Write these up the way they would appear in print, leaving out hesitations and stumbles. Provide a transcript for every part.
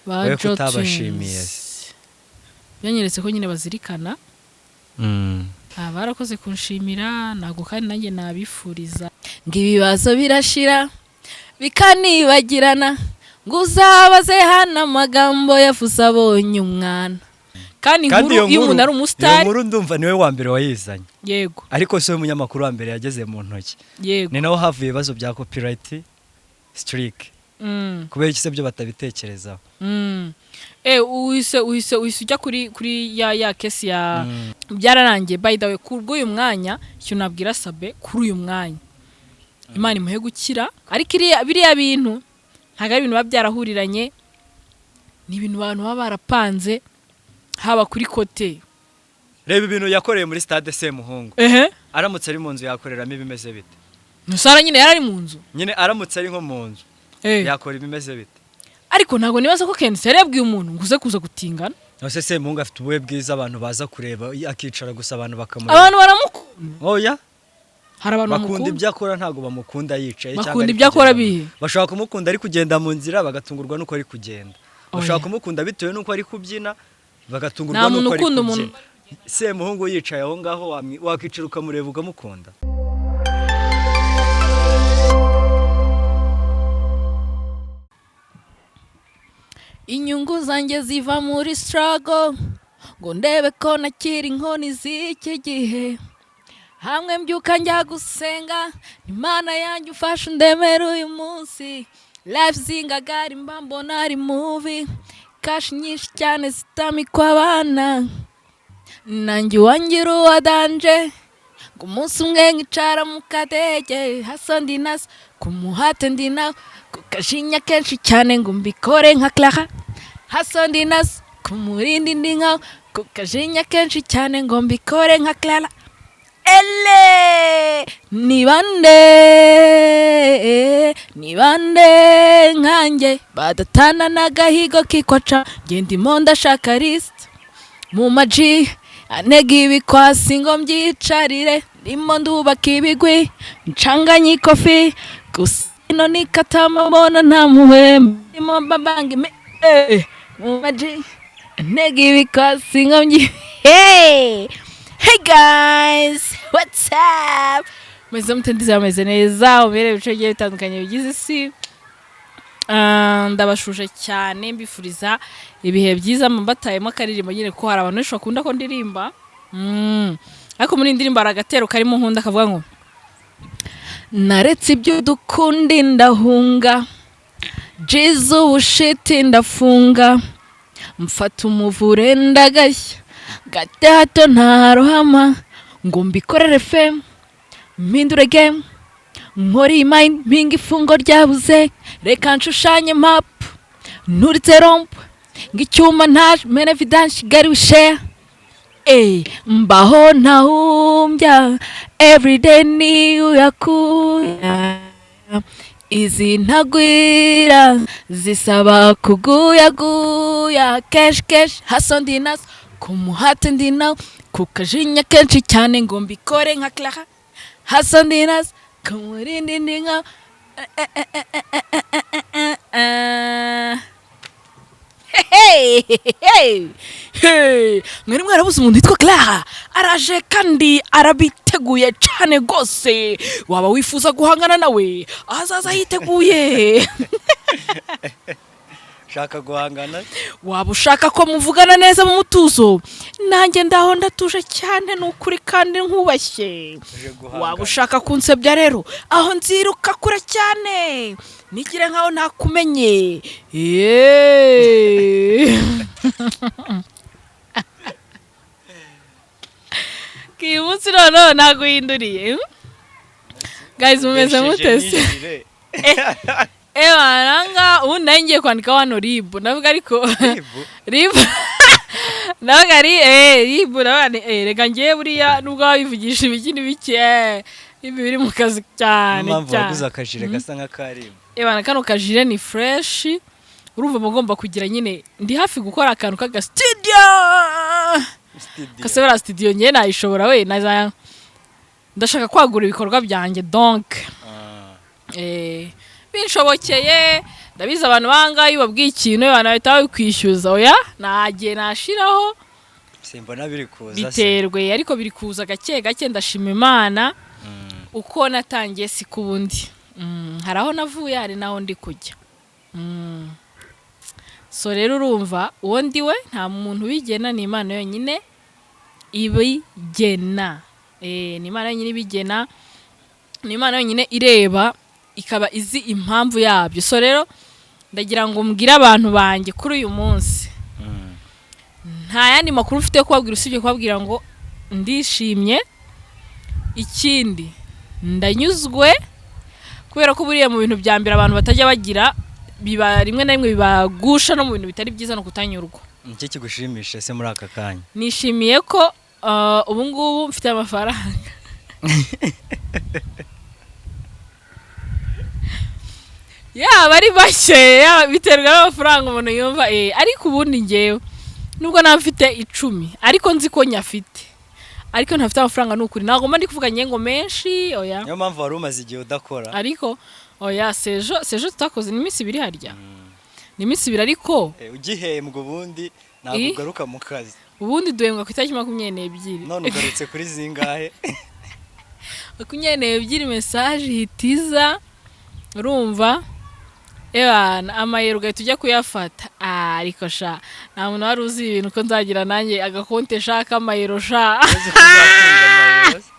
Ba Wowe Jo kutabashimiye Twins. Byanyeretse ko nyine bazirikana. Ah, barakoze kunshimira, ntabwo kandi nanjye nabifuriza ngo ibibazo birashira bikanibagirana, ngo uzabaze hano amagambo yavuze abonye umwana. Kandi Kandi inkuru iyo iyo umuntu ari iyo umusitari nkuru ndumva niwe wa mbere wayizanye. Yego. Ariko si we munyamakuru wa mbere yageze mu ntoki. Yego. Ni naho havuye ibibazo bya copyright strike. Kubera iki se byo batabitekerezaho? Uhise ujya kuri ya case ya byararangiye. By the way, ku bw'uyu mwanya, icyo nabwira Sabe kuri uyu mwanya, Imana imuhe gukira. Ariko biriya bintu ntabwo ari ibintu biba byarahuriranye, ni ibintu abantu baba barapanze, haba kuri côté. Reba ibintu yakoreye muri stade Semuhungu. Ehe. Aramutse ari mu nzu yakoreramo ibimeze bite? Nusara nyine yari ari mu nzu. Nyine aramutse ari nko mu nzu yakora ibimeze bite? Ariko ntabwo nibaza ko KNC yari yabwiye umuntu ngo uze kuza gutingana. Nose Semuhungu afite ubuhe bwiza abantu baza kureba, akicara gusa abantu bakamureba? Abantu baramukunda. Oya. Hari abantu Bakunda bamukunda. ibyo akora, ntabwo bamukunda yicaye cyangwa Bakunda ari ibyo akora. kugenda Bihe? Bashobora kumukunda ari kugenda mu nzira, bagatungurwa n'uko ari kugenda. Bashobora Oya. kumukunda bitewe n'uko ari kubyina, bagatungurwa Nta muntu n'uko ari ukunda umuntu. kubyina. Semuhungu yicaye aho ngaho, wakwicara ukamureba ukamukunda? Inyungu zanjye ziva muri struggle, ngo ndebe ko nakira inkoni z'iki gihe. Hamwe mbyuka njya gusenga, Imana yanjye ufashe undemere uyu munsi. Life zingagari mba mbona ari movie, cash nyinshi cyane zitamikwa abana. Nanjye uwangira uwa danger, ngo umunsi umwe nkicara mu kadege. Hustle ndi nazo, ku muhate ndi nawo, ku kajinya kenshi cyane ngo mbikore nka Clara. Hustle ndi nazo, ku murindi ndi nkawo, ku kajinya kenshi cyane ngo mbikore nka Clara. Ele ni bande, ni bande nkanjye badatana n'agahigo kikwaca? Nge ndimo ndashaka lisite mu maji anega ibikwasi ngo mbyicarire. Ndimo ndubaka ibigwi, ncanganye ikofi gusa ino nikatama mbona nta muhembe. Ndimo mbabanga mu maji anega ibikwasi ngo mbyi. Hey! Hey guys, what's up? Meze mute? Ndizera meze neza, ubereye ibice bigiye bitandukanye bigize isi. Ah, ndabashuje cyane, mbifuriza ibihe byiza. Mbatayemo akaririmbo nyine, kuko hari abantu benshi bakunda ko ndirimba. Ariko muri iyi ndirimbo hari agatero karimo nkunda kavuga ngo: "Naretse ibyo dukundi ndahunga, jizu ubushiti ndafunga, mfata umuvure ndagashya gate hato ntarohama, ngo mbikorere fame, mpindure game, nkore iyi mind, mpinga ifungo ryabuze. Reka nshushanye map, nturitse rompe, ngo icyuma ntaje mene vidange Kigali wishare. Ey, mbaho ntahumbya, everyday ni uyakuya, izi ntagwira zisaba kuguyaguya. Keshi keshi, hustle ndi nazo, ku muhate ndi nawo, ku kajinya kenshi cyane ngo mbikore nka Clara. Hustle ndi nazo, ku murindi ndi nka eh." Hey, hey, hey. Mwari mwarabuze umuntu witwa Clara, araje kandi arabiteguye cyane rwose. Waba wifuza guhangana nawe, ahazaza yiteguye. Ushaka guhangana? Waba ushaka ko muvugana neza mu mutuzo, nanjye ndaho ndatuje cyane, ni ukuri kandi nkubashye. Uje guhangana. Waba ushaka kunsebya rero, aho nziruka kure cyane nigire nkaho ntakumenye. Yeee. Uyu munsi noneho naguhinduriye. Guys, mumeze mute se? Nishire. Ewa nanga ubundi nari ngiye kwandikaho hano RIB, ndavuga ariko RIB? RIB ndavuga ari RIB, ndavuga ni reka ngiye buriya nubwo wabivugisha ibiki n'ibiki, RIB biri mu kazi cyane. Impamvu Cyane. waguze akajire gasa nka RIB. Ebana, kano kajire ni fresh. Urumva mugomba kugira nyine, ndi hafi gukora akantu k'aga studio. Studio. Kasebera studio ngiye nayishobora we naza, ndashaka kwagura ibikorwa byanjye, donc Ah. Binshobokeye Ndabizi, abantu bangahe iyo ubabwiye ikintu, abantu bahita babikwishyuza. Oya, nta gihe nashiraho. Simbona biri kuza se. Biterwe, ariko biri kuza gake gake, ndashima Imana. Uko natangiye si ku bundi. Hari aho navuye, hari n'aho ndi kujya. So rero urumva, uwo ndi we nta muntu ubigena, ni Imana yonyine ibigena. Ni Imana yonyine ibigena, ni Imana yonyine ireba ikaba izi impamvu yabyo. So rero ndagira ngo mbwire abantu banjye kuri uyu munsi, nta yandi makuru mfite yo kubabwira usibye kubabwira ngo ndishimye. Ikindi, ndanyuzwe, kubera ko buriya mu bintu bya mbere abantu batajya bagira, biba rimwe na rimwe bibagusha no mu bintu bitari byiza, no kutanyurwa. Nicyo kigushimisha se muri aka kanya? Nishimiye ko ubu ngubu mfite amafaranga, yaba ari make, yaba biterwa n'amafaranga umuntu yumva, ariko ubundi ngewe nubwo naba mfite 10, ariko nzi ko nyafite, ariko ntafite amafaranga, ni ukuri ntabwo mba ndi kuvuga nge ngo menshi, oya. Niyo mpamvu wari umaze igihe udakora. Ariko oya, sejo tutakoze, ni iminsi 2 harya, ni iminsi 2 ariko. Ugihembwa ubundi ntabwo ugaruka mu kazi? Ubundi duhembwa ku itariki 22. None ugarutse kuri zingahe? 22, message ihita iza, urumva, ebana amayero ugahita ujya kuyafata. Ah, ariko sha, nta muntu wari uzi ibintu ko nzagira nanjye agakonte sha k'amayero sha. Uzi ko uzakunda amayero se?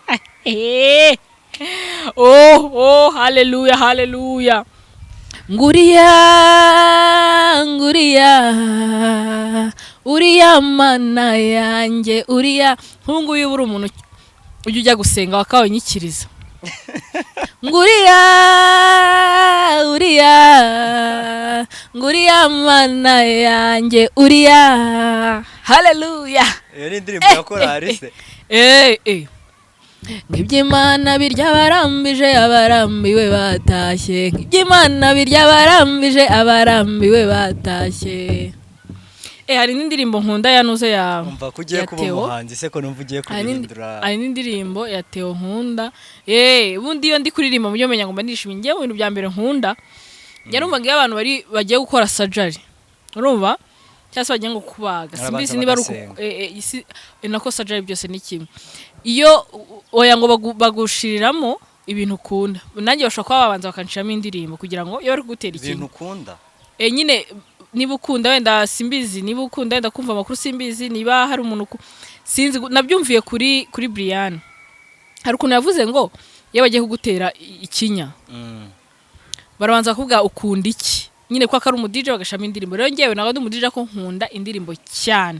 Oh, haleluya, haleluya! Nguriya, nguriya, uriya Mana yanjye, uriya nk'ubu ngubu iyo uri umuntu ujya gusenga bakawunyikiriza, nguriya, uriya, nguriya Mana yanjye, uriya, haleluya! Iyo ni indirimbo ya korari se? Eh. Nk'iby'Imana birya abarambije, abarambiwe batashye. Nk'iby'Imana birya abarambije, abarambiwe batashye. Hari n'indirimbo nkunda ya Nuze ya Umva ko ugiye ya kuba Theo. umuhanzi se, ko numva ugiye kubihindura? Hari n'indirimbo ya Theo nkunda. Ubundi iyo ndi kuririmba mujye menya ngo mba nishimye. Ngewe mu bintu bya mbere nkunda, njya numva ngo iyo abantu bari bagiye gukora surgery, urumva, cyangwa se bagiye ngo kubaga, Barabanza simbizi niba ari uku bagasenga. Nako surgery byose ni kimwe. Iyo oya ngo bagushiriramo ibintu ukunda, nanjye bashobora kuba babanza bakanshiramo indirimbo kugira ngo iyo bari kugutera Ibintu ikintu ukunda? Nyine niba ukunda wenda, simbizi, niba ukunda wenda kumva amakuru, simbizi niba hari umuntu sinzi, nabyumviye kuri Brian, hari ukuntu yavuze ngo iyo bagiye kugutera ikinya, barabanza kuvuga ukunda iki nyine, kuko ari umu DJ, bagashamo indirimbo. Rero ngewe ntabwo ndi umu DJ, ko nkunda indirimbo cyane,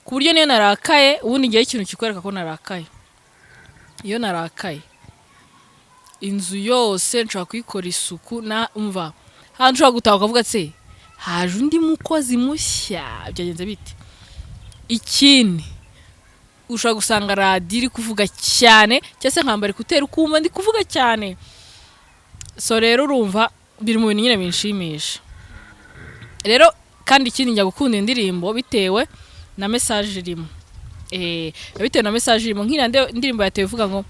ku buryo niyo narakaye, ubundi ngewe ikintu kikwereka ko narakaye, iyo narakaye inzu yose nshobora kuyikora isuku, na umva hano ushobora gutaha ukavuga ati haje undi mukozi mushya, byagenze bite? Ikindi, ushobora gusanga radiyo iri kuvuga cyane, cyangwa se nkambara écouteurs ukumva ndi kuvuga cyane. So rero urumva biri mu bintu nyine binshimisha. Rero kandi ikindi, njya gukunda indirimbo bitewe na message irimo, bitewe na message irimo. Nk'iriya ndirimbo yatewe ivuga ngo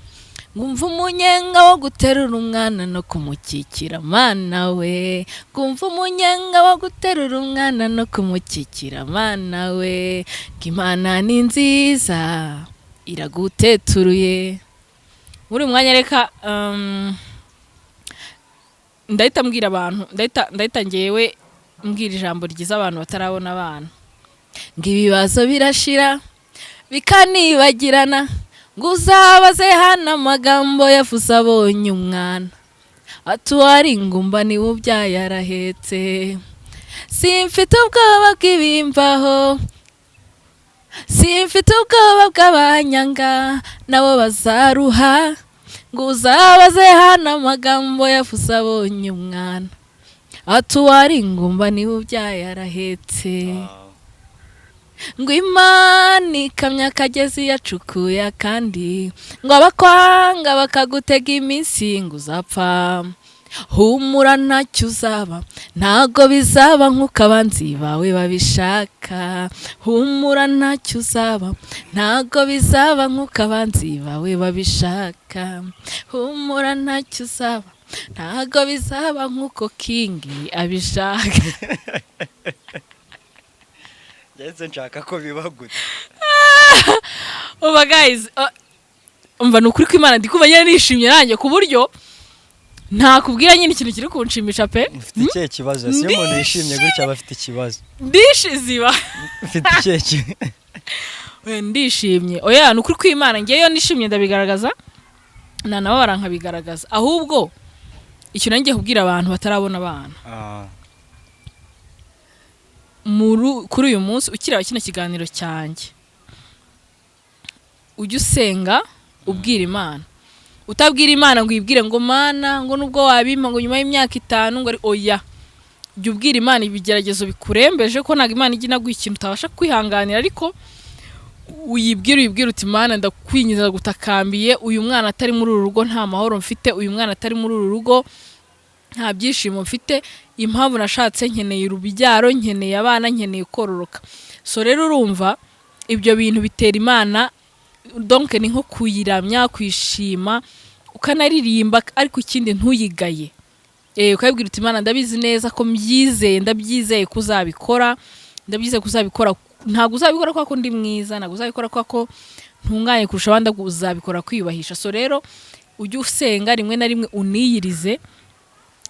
ngumva umunyenga wo guterura umwana no kumukikira, mana we, ngumva umunyenga wo guterura umwana no kumukikira, mana we, ngo Imana ni nziza iraguteturuye. Muri uyu mwanya reka ndahita mbwira abantu, ndahita ngewe mbwira ijambo ryiza abantu batarabona abana, ngo ibibazo birashira bikanibagirana, ngo uzabaze hano amagambo yavuze abonye umwana, ati uwari ingumba niwe ubyaye arahetse. Simfite ubwoba bw'ibimvaho, simfite ubwoba bw'abanyanga, nabo bazaruha, ngo uzabaze hano amagambo yavuze abonye umwana, ati uwari ingumba niwe ubyaye arahetse. Ngo Imana ikamya akagezi yacukuye akandi, ngo abakwanga bakagutega iminsi ngo uzapfa, humura ntacyo uzaba, ntago bizaba nk'uko abanzi bawe babishaka. Humura ntacyo uzaba, ntago bizaba nk'uko abanzi bawe babishaka. Humura ntacyo uzaba. Ntago bizaba nk'uko King abishaka. Ndetse nshaka ko biba gute? Uba guys, umva, ni ukuri kw'Imana, ndi kumva nyine nishimye nanjye ku buryo ntakubwira nyine ikintu kiri kunshimisha pe. Ufite ikihe kibazo? Si iyo umuntu yishimye gutya aba afite ikibazo? Ndishiziba. Ufite ikihe kibazo? Oya, ndishimye. Oya, ni ukuri kw'Imana, ngewe iyo nishimye ndabigaragaza, nanababara nkabigaragaza. Ahubwo icyo nanjye kubwira abantu batarabona abana, kuri uyu munsi ukireba kino kiganiro cyanjye, ujye usenga ubwira Imana. Utabwira Imana ngo uyibwire ngo: "Mana," ngo "nubwo wabimpa," ngo "nyuma y'imyaka 5," ngo ari oya. Jya ubwira Imana ibigeragezo bikurembeje, ko ntabwo Imana ijya inaguha ikintu utabasha kwihanganira. Ariko uyibwire uti: "Imana, ndakwinginze, ndagutakambiye, uyu mwana atari muri uru rugo nta mahoro mfite, uyu mwana atari muri uru rugo nta byishimo mfite. Impamvu nashatse, nkeneye urubyaro, nkeneye abana, nkeneye kororoka." So rero urumva ibyo bintu bitera Imana, donc ni nko kuyiramya, kuyishima, ukanaririmba. Ariko ikindi, ntuyigaye. Ukabibwira uti: "Imana, ndabizi neza ko mbyizeye, ndabyizeye ko uzabikora, ndabyizeye ko uzabikora. Ntabwo uzabikora kubera ko ndi mwiza, ntabwo uzabikora kubera ko ntunganye kurusha abandi, ahubwo uzabikora kwiyubahisha." So rero ujye usenga rimwe na rimwe uniyirize,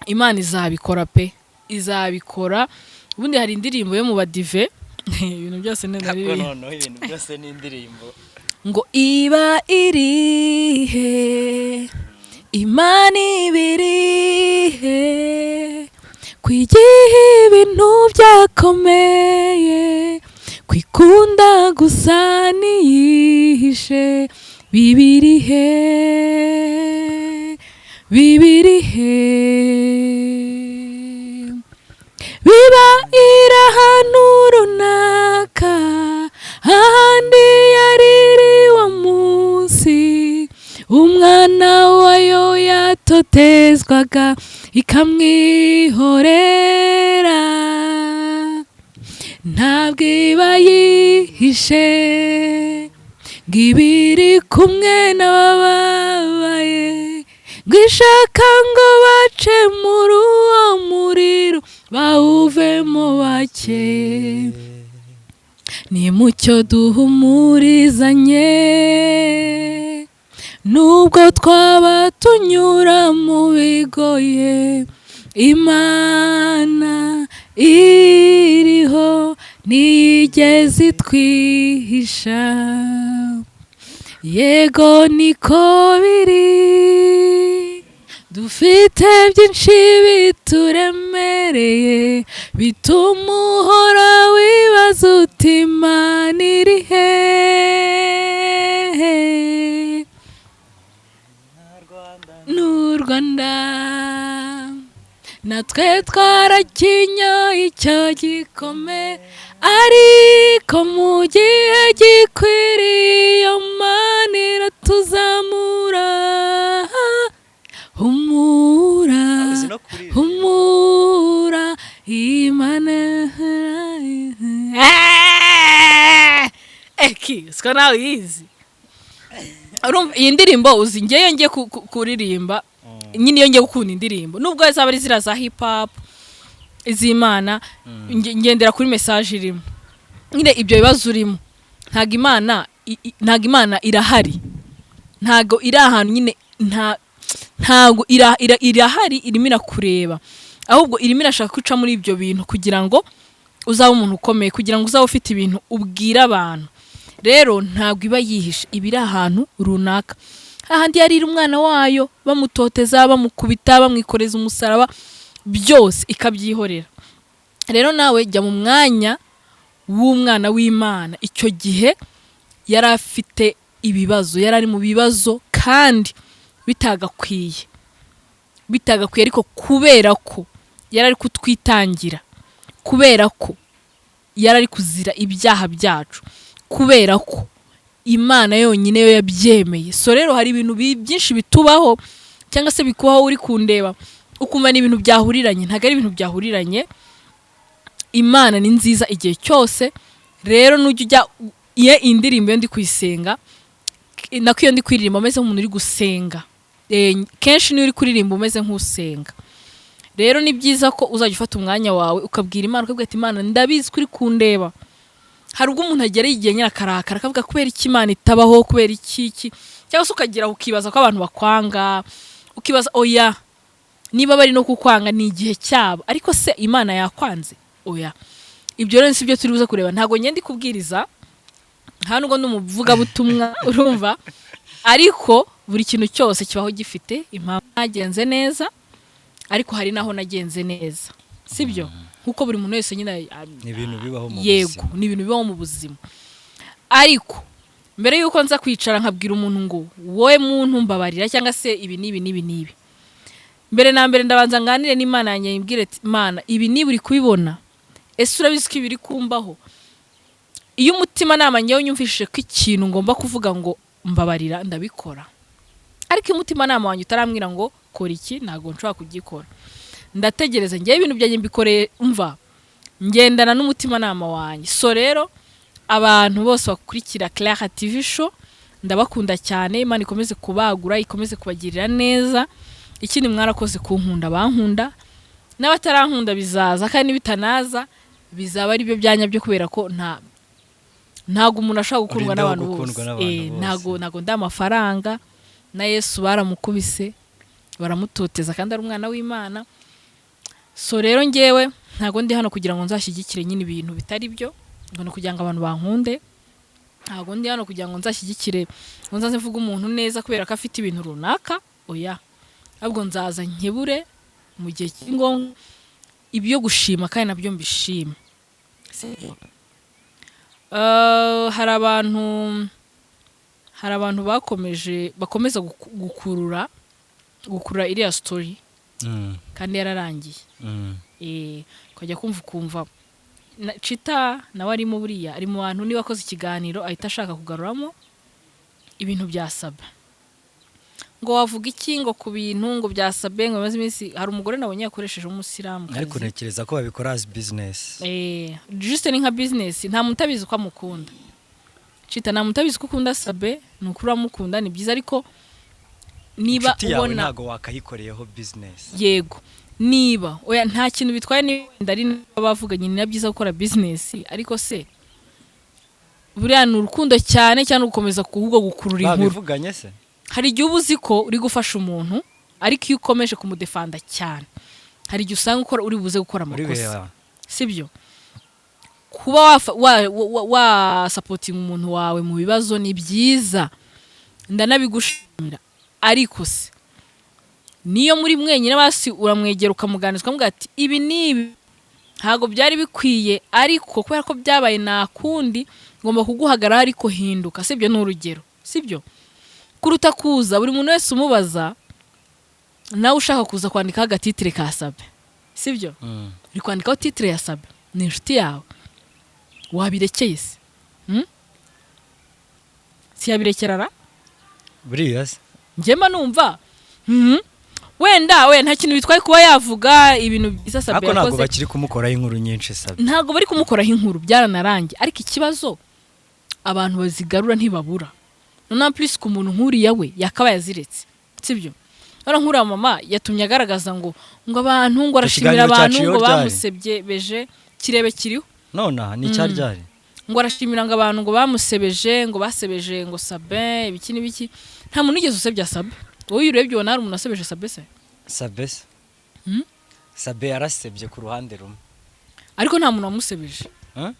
Imana izabikora pe, izabikora. Ubundi hari indirimbo yo mu badive, ibintu byose ni Ntabwo noneho ibintu byose ni indirimbo. Ngo iba irihe Imana, iba irihe ku igihe ibintu byakomeye, kwikunda gusa niyihishe, bibirihe, bibirihe? Biba iri ahantu runaka, ahandi yaririwe munsi umwana wayo yatotezwaga, ikamwihorera. Ntabwo iba yihishe, ngo iba iri kumwe n'abababaye, ngo ishaka ngo bace muri uwo muriro bawuvemo bake. Ni mucyo duhumurizanye, nubwo twaba tunyura mu bigoye, Imana iriho, ntiyigeze itwihisha. Yego, niko biri, dufite byinshi bituremereye, bituma uhora wibaza uti: "Imana iri hehe?" N'u Rwanda natwe twarakinyoye icyo gikome, ariko mu gihe gikwiriye iyo Mana iratuzamura. Humura. Uzi no kuririmba. Humura, Imana. Eki siko nawe uyizi. Urumva iyi ndirimbo uzi, ngewe ngiye kuririmba nyine, iyo ngiye gukunda indirimbo, nubwo zaba ari ziriya za hip hop, iz'Imana, ngendera kuri message irimo nyine. Ibyo bibazo urimo, ntabwo Imana ntabwo Imana irahari, ntabwo iri ahantu nyine, ntabwo irahari, irimo irakureba. Ahubwo irimo irashaka ko uca muri ibyo bintu kugira ngo uzabe umuntu ukomeye, kugira ngo uzabe ufite ibintu ubwira abantu. Rero ntabwo iba yihishe, iba iri ahantu runaka, hahandi yarira umwana wayo bamutoteza, bamukubita, bamwikoreza umusaraba, byose ikabyihorera. Rero nawe jya mu mwanya w'umwana w'Imana icyo gihe yari afite ibibazo, yari ari mu bibazo kandi bitagakwiye, bitagakwiye. Ariko kubera ko yari ari kutwitangira, kubera ko yari ari kuzira ibyaha byacu, kubera ko Imana yonyine yo yabyemeye. So rero hari ibintu byinshi bitubaho cyangwa se bikubaho uri kundeba, ukumva ni ibintu byahuriranye. Ntabwo ari ibintu byahuriranye. Imana ni nziza igihe cyose. Rero nujya ujya iyo indirimbo, iyo ndi kuyisenga, nako iyo ndi kuririmba meze nk'umuntu uri gusenga. Kenshi niyo uri kuririmba umeze nk'usenga. Rero ni byiza ko uzajya ufata umwanya wawe ukabwira Imana, ukabwira ati: "Imana, ndabizi ko uri kundeba." Hari ubwo umuntu agera igihe nyine akarakara, akavuga: "Kubera iki Imana itabaho? Kubera iki iki?" Cyangwa se ukagera ukibaza ko abantu bakwanga, ukibaza. Oya, niba bari no kukwanga ni igihe cyabo, ariko se Imana yakwanze? Oya. Ibyo rero si byo turi buze kureba. Ntabwo ngenda kubwiriza, nta nubwo ndi umuvugabutumwa, urumva? Ariko buri kintu cyose kibaho gifite impamvu. Nagenze neza, ariko hari n'aho nagenze neza, sibyo? Nkuko buri muntu wese nyine Ni ibintu bibaho mu Yego. buzima. Ni ibintu bibaho mu buzima. Ariko mbere y'uko nza kwicara nkabwira umuntu ngo: "Wowe muntu, mbabarira," cyangwa se ibi n'ibi n'ibi n'ibi, mbere na mbere ndabanza nganire n'Imana yanjye, yimbwire ati: "Imana, ibi niba uri kubibona, ese urabizi ko ibi biri kumbaho?" Iyo umutimanama ngewe unyumvishije ko ikintu ngomba kuvuga ngo mbabarira, ndabikora. Ariko iyo umutimanama wanjye utarambwira ngo kora iki, ntabwo nshobora kugikora, ndategereza. Ngewe ibintu byanjye mbikoreye, mva ngendana n'umutimanama wanjye. So rero, abantu bose bakurikira Clara TV Show, ndabakunda cyane. Imana ikomeze kubagura, ikomeze kubagirira neza. Ikindi, mwarakoze kunkunda, bankunda n'abatarankunda bizaza, kandi nibitanaza bizaba ari byo byanya byo, kubera ko ntago umuntu ashobora gukundwa Urinda wo n'abantu gukundwa bose. n'abantu bose. Ntago ndi amafaranga. Na Yesu baramukubise, baramutoteza, kandi ari umwana w'Imana. So rero ngewe ntago ndi hano kugira ngo nzashyigikire nyine ibintu bitari byo, ngo ni kugira ngo abantu bankunde. Ntago ndi hano kugira ngo nzashyigikire, ngo nzaze mvuge umuntu neza kubera ko afite ibintu runaka. Oya, ahubwo nzaza nkebure mu gihe cy'ingombwa, ibyo gushima kandi nabyo mbishime. Hari abantu bakomeje, bakomeza gukurura iriya story kandi yararangiye. Ukajya kumva ukumva Chita nawe arimo, buriya ari mu bantu niba akoze ikiganiro ahita ashaka kugaruramo ibintu bya Sabe, ngo wavuga iki ngo ku bintu ngo bya Sabe, ngo bimaze iminsi. Hari umugore nabonye yakoresheje w'umusilamu. Ariko ntekereza ko babikora as business. Juste ni nka business. Nta muntu utabizi ko amukunda Chita, nta muntu utabizi ko ukunda Sabe. Ni ukuri uramukunda, ni byiza, ariko niba Inshuti yawe ubona ntago wakayikoreyeho business. Yego, niba, oya, nta kintu bitwaye niba wenda ari niba bavuganye, ni na byiza gukora business. Ariko se buriya ni urukundo cyane cyangwa gukomeza ahubwo gukurura inkuru? Babivuganye se? Hari igihe uba uzi ko uri gufasha umuntu, ariko iyo ukomeje kumudefanda cyane, hari igihe usanga ukora uri buze gukora Uri amakosa. bireba. Sibyo? Kuba wa supportinga umuntu wawe mu bibazo ni byiza, ndanabigushimira. Ariko se niyo muri mwenyine, basi uramwegera ukamuganiriza, ukamubwira ati: "Ibi ni ibi, ntabwo byari bikwiye, ariko kubera ko byabaye nta kundi, ngomba kuguhagarara, ariko hinduka." Sibyo? Ni urugero, sibyo? Kuruta kuza buri muntu wese umubaza, nawe ushaka kuza kwandikaho agatitre ka Sabe, sibyo? Uri kwandikaho titre ya Sabe, ni inshuti yawe, wabirekeye se? Si yabirekerara? Buriya se? Njye mba numva, wenda we nta kintu bitwaye kuba yavuga ibintu byiza Sabe Ariko ntabwo yakoze. bakiri kumukoraho inkuru nyinshi Sabe. Ntabwo bari kumukoraho inkuru, byaranarangiye. Ariko ikibazo, abantu bazigarura ntibabura. Noneho plus ku muntu nk'uriya, we yakabaye aziretse, sibyo? Noneho nk'uriya mama yatumye agaragaza ngo abantu ngo arashimira Ikiganiro abantu cyaciyeho ngo ryari? bamusebye beje, kirebe kiriho. Nonaha ni icyaryari? Ngo arashimira ngo abantu ngo bamusebeje, ngo basebeje ngo Sabe ibiki n'ibiki. Nta muntu wigeze usebya Sabe. Wowe iyo urebye ubona hari umuntu wasebeje Sabe se? Sabe se? Hmm? Sabe yarasebye ku ruhande rumwe. Ariko nta muntu wamusebeje. Huh?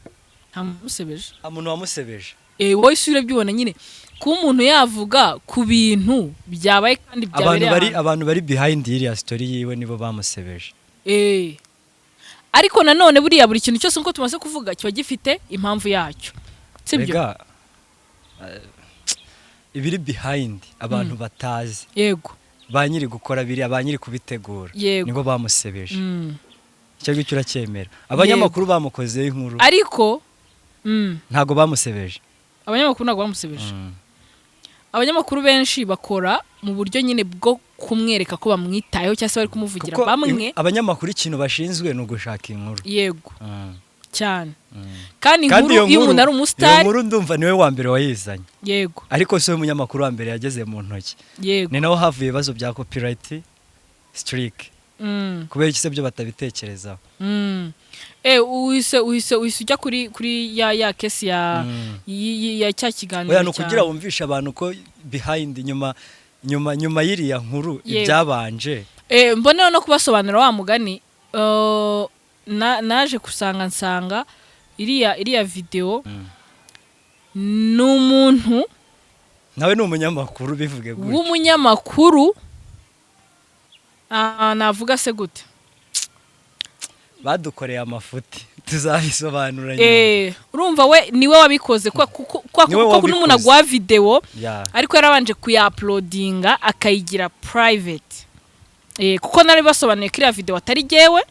Nta muntu wamusebeje. Nta muntu wamusebeje. Wowe isi urebye ubona nyine kuba umuntu yavuga ku bintu byabaye kandi Abantu byabereye bari ahantu. Abantu bari behind iriya story yiwe nibo bamusebeje. Ariko nanone buriya buri kintu cyose, nkuko tumaze kuvuga, kiba gifite impamvu yacyo, sibyo? Rega, ibiri behind abantu batazi, ba nyiri gukora biriya, ba nyiri kubitegura, nibo bamusebeje. Icyo ngicyo uracyemera? Abanyamakuru bamukozeho inkuru. Ariko Ntabwo bamusebeje. Abanyamakuru ntabwo bamusebeje. Abanyamakuru benshi bakora mu buryo nyine bwo kumwereka ko bamwitayeho cyangwa se bari kumuvugira. Kuko Bamwe abanyamakuru ikintu bashinzwe ni ugushaka inkuru. Yego. Cyane. Kandi Kandi inkuru iyo iyo umuntu ari iyo umusitari nkuru ndumva niwe wa mbere wayizanye, ariko si we munyamakuru wa mbere yageze mu ntoki. Ni naho havuye ibibazo bya copyright strike. Kubera iki se byo batabitekerezaho? Uhise ujya kuri ya case ya ya cya kiganiro. Oya, ni ukugira wumvishe abantu ko behind, nyuma y'iriya nkuru, ibyabanje. Mboneyeho no kubasobanurira wa mugani, naje gusanga nsanga iriya video ni umuntu Nawe ni umunyamakuru, bivuge gutyo. w'umunyamakuru. Navuga se gute? Badukoreye amafuti, tuzabisobanura nyuma. Urumva we niwe wabikoze Niwe kuko n'umuntu wabikoze. aguha video, ariko yarabanje kuyauploadinga akayigira private, kuko nari basobanuye ko iriya video atari jyewe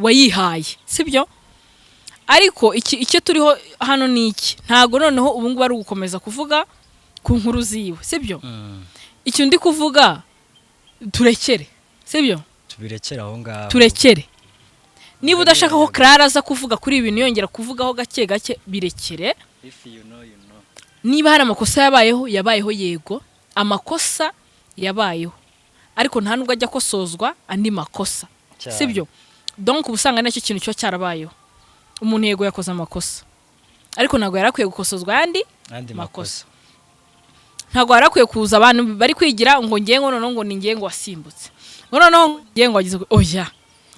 wayihaye, sibyo? Ariko iki icyo turiho hano ni iki: ntago noneho ubu ngubu ari ugukomeza kuvuga ku nkuru ziwe, sibyo? Icyo ndi kuvuga, turekere, sibyo? Tubirekere aho ngaho. Turekere. Niba udashaka ko Clara aza kuvuga kuri ibi bintu, yongera kuvugaho gake gake, birekere. If you know, you know. Niba hari amakosa yabayeho, yabayeho, yego, amakosa yabayeho, ariko nta nubwo ajya akosozwa andi makosa. Cyane. Sibyo? Donc uba usanga nacyo kintu cyo cyarabayeho. Umuntu yego yakoze amakosa, ariko ntabwo yari akwiye gukosozwa ayandi andi makosa. makosa. Ntabwo yari akwiye kuza abantu bari kwigira ngo ngiye, ngo noneho ngo ni ngiye ngo wasimbutse, ngo noneho ngiye ngo wagize, oya,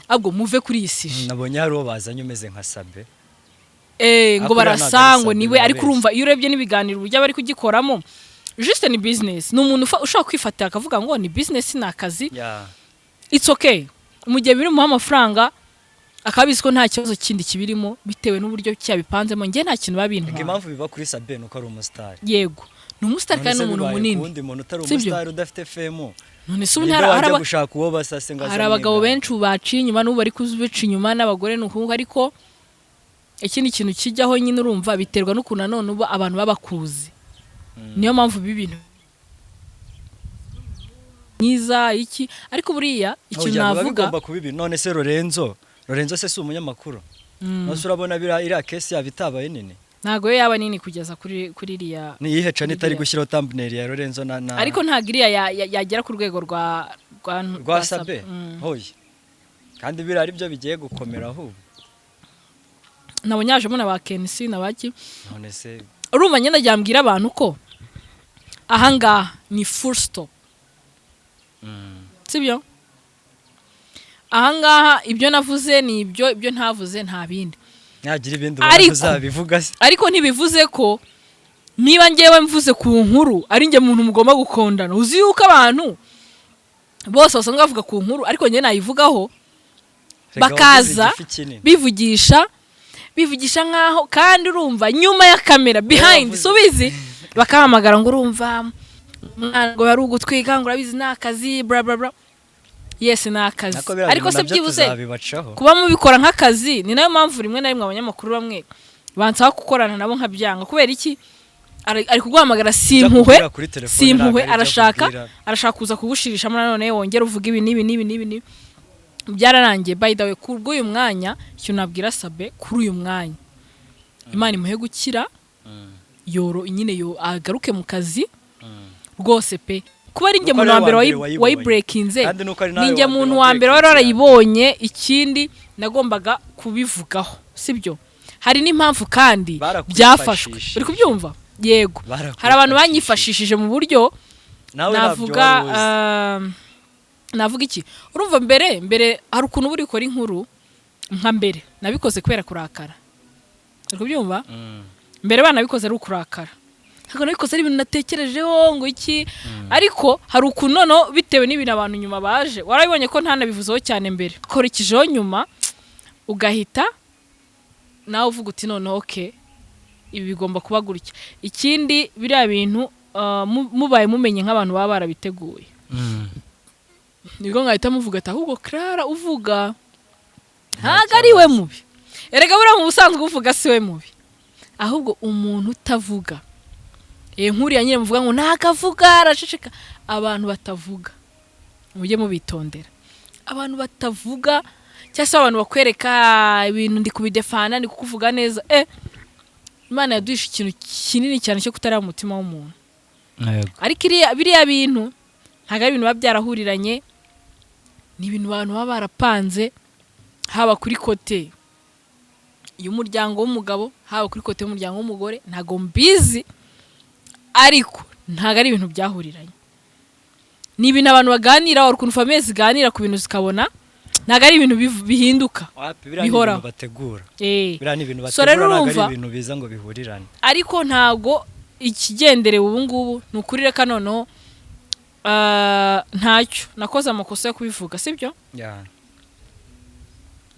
ahubwo muve kuri iyi sujet. Nabonye hari uwo bazanye umeze nka Sabe. Ngo Ariko uriya ntabwo barasa ari ngo Sabe, niwe, ariko barabeshya. urumva iyo urebye n'ibiganiro uburyo bari kugikoramo, juste ni business. Ni umuntu ushobora kwifatira akavuga ngo ni business, ni akazi. It's okay mu gihe biri muha amafaranga, akaba abizi ko nta kibazo kindi kibirimo bitewe n'uburyo cyabipanzemo. Njye nta kintu biba Reka, bintwara. impamvu biba kuri Sabe ni uko ari umusitari. Yego, ni umusitari None kandi se ni umuntu bibaye ku munini. wundi muntu utari Sibyo? umusitari, udafite fame, None se ubu ninde ntihari wajya gushaka uwo basase ngo hari azane abagabo ingano? benshi ubu baciye inyuma, n'ubu bari kubica inyuma, n'abagore ni uku. Ariko ikindi kintu kijyaho nyine, urumva biterwa n'ukuntu nanone uba abantu baba bakuzi. Niyo mpamvu ibi bintu mwiza iki, ariko buriya ikintu Oya, biba navuga bigomba kuba ibi. None se Lorenzo se si umunyamakuru? None se urabona biriya, iriya case yaba itabaye nini? Ntabwo yo yaba nini kugeza kuri iriya. Ni iyihe channel itari Iriya. gushyiraho thumbnail ya Lorenzo na Ariko ntabwo iriya yagera ku rwego rwa rwa Sabe? Mm. Hoya, kandi biriya ari byo bigiye gukomera ahubwo. Nabonye hajemo na ba Kenisi na baki. None se Urumva nyine mbwira abantu ko ahangaha ni full stop, sibyo? Ahangaha ibyo navuze ni ibyo, ibyo ntavuze nta bindi. Nagira ibindi ubona uzabivuga se. Ariko ntibivuze ko niba ngewe mvuze ku nkuru ari njye muntu mugomba gukondana. Uzi yuko abantu bose basanga bavuga ku nkuru, ariko njye nayivugaho Rega bakaza wavuze igifi kinini. bivugisha nkaho, kandi urumva nyuma ya kamera, behind, Wavuze. si ubizi, bakahamagara ngo urumva umwana ngo yari ugutwika, ngo urabizi ni akazi, bla bla bla. Yes, ni akazi, Nako biriya ariko bintu se nabyo byibuze tuzabibacaho. kuba mubikora nk'akazi, ni nayo mpamvu rimwe na rimwe abanyamakuru bamwe bansaba gukorana nabo nkabyanga. Kubera iki? Ari kuguhamagara si Ibyo impuhwe, akubwira kuri telefone si impuhwe, ntabwo ari ibyo arashaka akubwira. arashaka kuza kugushirishamo nanone wongere uvuge ibi n'ibi n'ibi n'ibi n'ibi. Byararangiye. By the way, ku bw'uyu mwanya, icyo nabwira Sabe kuri uyu mwanya, Imana imuhe gukira, yoro nyine yo agaruke mu kazi rwose pe. Kuba ari njye Nuko muntu ari wa mbere we wa mbere wayibonye. wayibreakinze, Kandi nuko ari nawe ni njye wa mbere muntu wa mbere wari wabreakinze. warayibonye. Ikindi nagombaga kubivugaho, sibyo? Hari n'impamvu kandi byafashwe. Barakwifashishije. Uri kubyumva? Yego, hari abantu banyifashishije mu buryo Nawe ntabyo navuga wari uzi. Navuga iki? Urumva mbere hari ukuntu uba uri gukora inkuru. Nka mbere nabikoze kubera kurakara, uri kubyumva? Mbere banabikoze ari ukurakara, ntabwo nabikoze ari ibintu natekerejeho ngo iki. Ariko hari ukuntu noneho bitewe n'ibintu abantu nyuma baje, warabibonye ko ntanabivuzeho cyane mbere, korikijeho nyuma ugahita nawe uvuga uti noneho okay, ibi bigomba kuba gutya. Ikindi, biriya bintu mubaye mumenye nk'abantu baba barabiteguye, nibwo mwahita muvuga ati ahubwo Clara uvuga ntabwo ari we mubi. Erega buriya mu busanzwe uvuga si we mubi, ahubwo umuntu utavuga, nk'uriya nyine muvuga ngo ntabwo avuga, araceceka. Abantu batavuga mujye mubitondera, abantu batavuga. Cyangwa se abantu bakwereka ibintu, ndi kubidefana, ndi kukuvuga neza. Imana yaduhishe ikintu kinini cyane cyo kutareba umutima w'umuntu. Ariko biriya bintu ntabwo ari ibintu biba byarahuriranye, ni ibintu abantu baba barapanze, haba kuri côté y'umuryango w'umugabo, haba kuri côté y'umuryango w'umugore. Ntabwo mbizi, ariko ntabwo ari ibintu byahuriranye, ni ibintu abantu baganira. Hari ukuntu famille ziganira ku bintu zikabona ntabwo ari ibintu bihinduka. Wapi, biriya ni Bihoraho. ibintu bategura. Biriya ni ibintu So rero bategura, ntabwo ari urumva- ibintu biza ngo bihurirane. Ariko ntabwo ikigenderewe ubu ngubu ni ukuri. Reka noneho, ntacyo, nakoze amakosa yo kubivuga, sibyo? Yeah.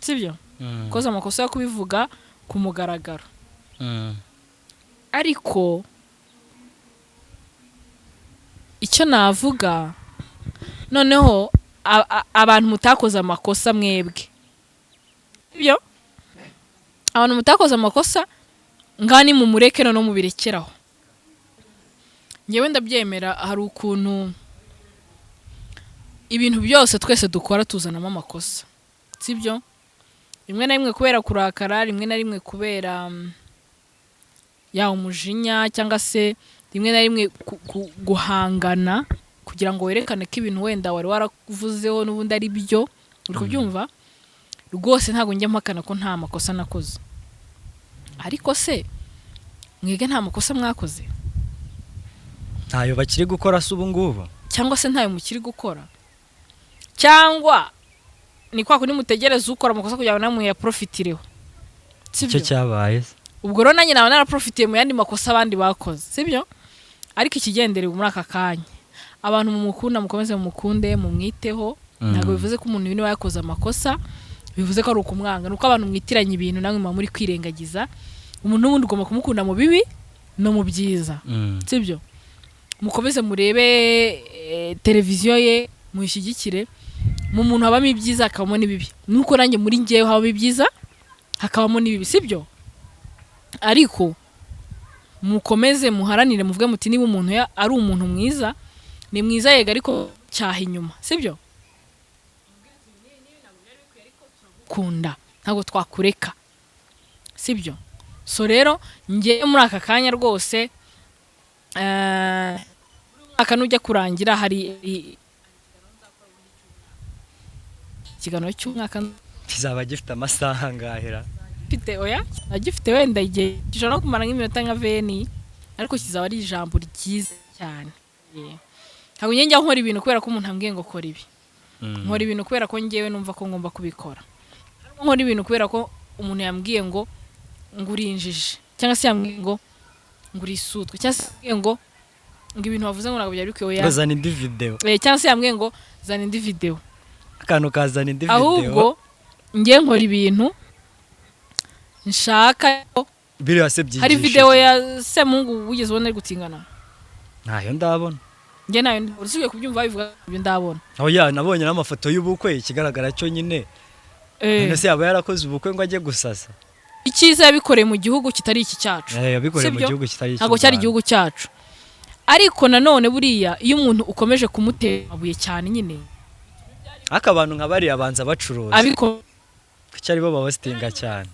Sibyo? Nakoze amakosa yo kubivuga ku mugaragaro. Ariko icyo navuga noneho, abantu mutakoze amakosa mwebwe, sibyo? Abantu mutakoze amakosa, ngaha ni mumureke noneho mubirekeraho. Ngewe ndabyemera, hari ukuntu ibintu byose twese dukora tuzanamo amakosa, sibyo? Rimwe na rimwe kubera kurakara, rimwe na rimwe kubera ya umujinya, cyangwa se rimwe na rimwe guhangana kugira ngo werekane ko ibintu wenda wari waravuzeho n'ubundi ari byo. Uri kubyumva rwose? Ntabwo njya mpakana ko nta makosa nakoze, ariko se mwebwe nta makosa mwakoze? Ntayo bakiri gukora se ubu ngubu? Cyangwa se ntayo mukiri gukora, cyangwa ni kwa kundi mutegereza ukora amakosa kugira ngo namwe muyaprofitireho, Icyo sibyo? cyabaye se. Ubwo rero nanjye naba naraprofitiye mu yandi makosa abandi bakoze, sibyo? Ariko ikigenderewe muri aka kanya, abantu mumukunda mukomeze mumukunde, mumwiteho. Ntabwo bivuze ko umuntu niba yakoze amakosa bivuze ko ari ukumwanga. Ni uko abantu mwitiranya ibintu, namwe muba muri kwirengagiza. Umuntu n'ubundi ugomba kumukunda mu bibi no mu byiza, sibyo? Mukomeze murebe televiziyo ye, muyishyigikire. Mu muntu habamo ibyiza, hakabamo n'ibibi, nuko nanjye muri njyewe habamo ibyiza, hakabamo n'ibibi, sibyo? Ariko mukomeze muharanire, muvuge muti niba umuntu ari umuntu mwiza, ni mwiza, yego, ariko cyaha inyuma, sibyo? Kunda ntabwo twakureka, sibyo? So rero njye muri aka kanya rwose, umwaka nujya kurangira hari ikiganiro cy'umwaka. Kizaba gifite amasaha angahera? Gifite, oya, kizaba gifite wenda igihe gishobora no kumara nk'iminota nka 20, ariko kizaba ari ijambo ryiza cyane. Yeah. Ntabwo njya nkora ibintu kubera ko umuntu ambwiye ngo kora ibi. Nkora ibintu kubera ko njyewe numva ko ngomba kubikora. Nkora ibintu kubera ko umuntu yambwiye ngo urinjije, cyangwa se yambwiye ngo urisutwe, cyangwa se yambwiye ngo ibintu wavuze ngo ntabwo byari bikwiye, oya. Ngo zana indi video. Cyangwa se yambwiye ngo zana indi video. Akantu kazana indi video. Ahubwo njye nkora ibintu nshaka. Biriya se byigisha Hari video iki? ya Semungu wigeze ubona ari gutingana? Ntayo ndabona. Njye nayo usubiye kubyumva bivuga ibyo ndabona. Oya, nabonye n'amafoto y'ubukwe, ikigaragara cyo nyine, none se yaba yarakoze ubukwe ngo ajye gusasa? Icyiza yabikoreye mu gihugu kitari iki cyacu. Yabikoreye mu Sibyo? gihugu kitari icy'u Ntabwo cyari Rwanda. igihugu cyacu. Ariko nanone buriya iyo umuntu ukomeje kumutera amabuye cyane nyine, Ariko abantu nka bariya banza bacuruza, abiko kuki aribo babasitinga cyane?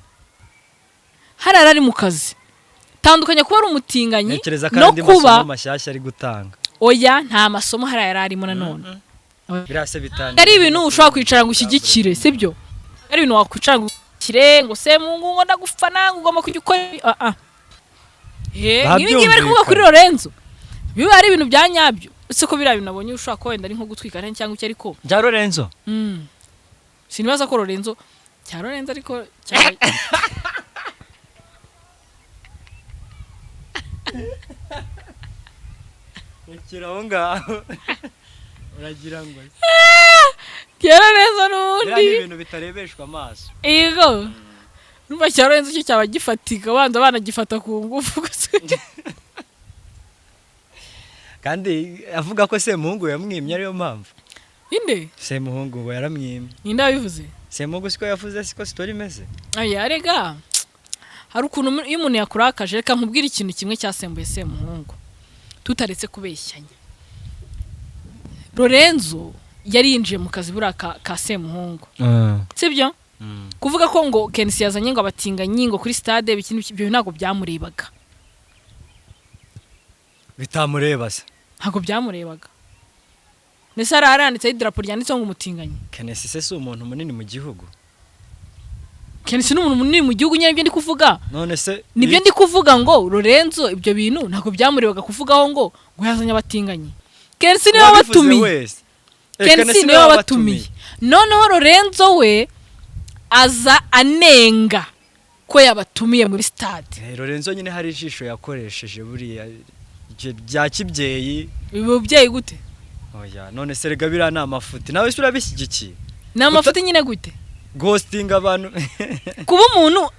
Hariya ari mu kazi. Tandukanye kuba ari umutinganyi Ntekereza ko no ari andi kuba masomo mashyashya ari gutanga. Oya, nta masomo hariya yari arimo nanone. Biriya se bitaniye Ari ibintu ushobora kwicara ngo ushyigikire, sibyo? Ari ibintu wakwicara ngo ushyigikire ngo Semungu, ngo ndagufana, ngo ugomba kujya ukora ibi. Ah ah. Nk'ibi ngibi bari kuvuga kuri Lorenzo biba ari ibintu bya nyabyo, uretse ko biriya bintu nabonye ushobora kuba wenda ari nko gutwika cyangwa icyo, ariko Bya Lorenzo? Sinibaza ko Lorenzo, cya Lorenzo, ariko cya Rekera aho ngaho, uragira ngo cya Lorenzo Biriya n'ubundi ni ibintu bitarebeshwa amaso. Yego, numva cya Lorenzo cyo cyaba gifatika, banza banagifata ku ngufu gusa. Kandi avuga ko Semuhungu yamwimye, ariyo mpamvu. Inde? Semuhungu ngo yaramwimye. Ninde wabivuze? Semuhungu siko yavuze, siko story imeze. Aya rega, hari ukuntu iyo umuntu yakurakaje. Reka nkubwire ikintu kimwe cyasembuye Semuhungu, tutaretse kubeshyanya. Lorenzo Yari yinjiye mu kazi buriya ka Semuhungu, sibyo? Kuvuga ko ngo KNC yazanye ngo abatinganyi ngo kuri stade, ibiki n'ibiki, ibyo ntabwo byamurebaga. Bitamureba se? Ntabwo byamurebaga. Ndetse hari haranditseho idarapo ryanditseho ngo umutinganyi. KNC se si umuntu munini mu gihugu? KNC ni umuntu munini mu gihugu nyine, nibyo ndi kuvuga. None se Nibyo ndi kuvuga ngo Lorenzo ibyo bintu ntabwo byamurebaga kuvugaho ngo yazanye abatinganyi. KNC niwe Uwabivuze wabatumiye. wese. KNC niwe wabatumiye. Noneho Lorenzo we aza anenga ko yabatumiye muri stade. Lorenzo nyine hari ijisho yakoresheje buriya ibyo bya kibyeyi. Umubyeyi gute? Oya, none se rega biriya ni amafuti, nawe se urabishyigikiye? Ni amafuti nyine gute? Ghosting abantu. Kuba umuntu,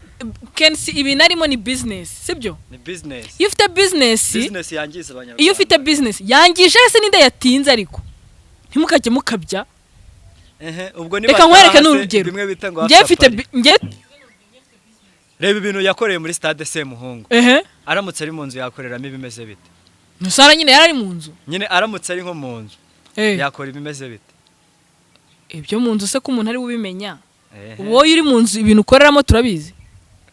KNC ibintu arimo ni business, sibyo? Ni business. Iyo ufite business, Business yangiza Abanyarwanda. Iyo ufite business yangije se ninde yatinze? Ariko ntimukajye mukabya. Ehe, ubwo Reka nkwereke nibataha se, n'urugero. bimwe bita ngo Njye after mfite party. njye Reba ibintu yakoreye muri stade Semuhungu. Aramutse ari mu nzu yakoreramo ibimeze bite? Nusara nyine yari ari mu nzu. Nyine aramutse ari nko mu nzu yakora ibimeze bite? Ibyo mu nzu se ko umuntu ari ubimenya? Ehe. Wowe uri mu nzu, ibintu ukoreramo turabizi.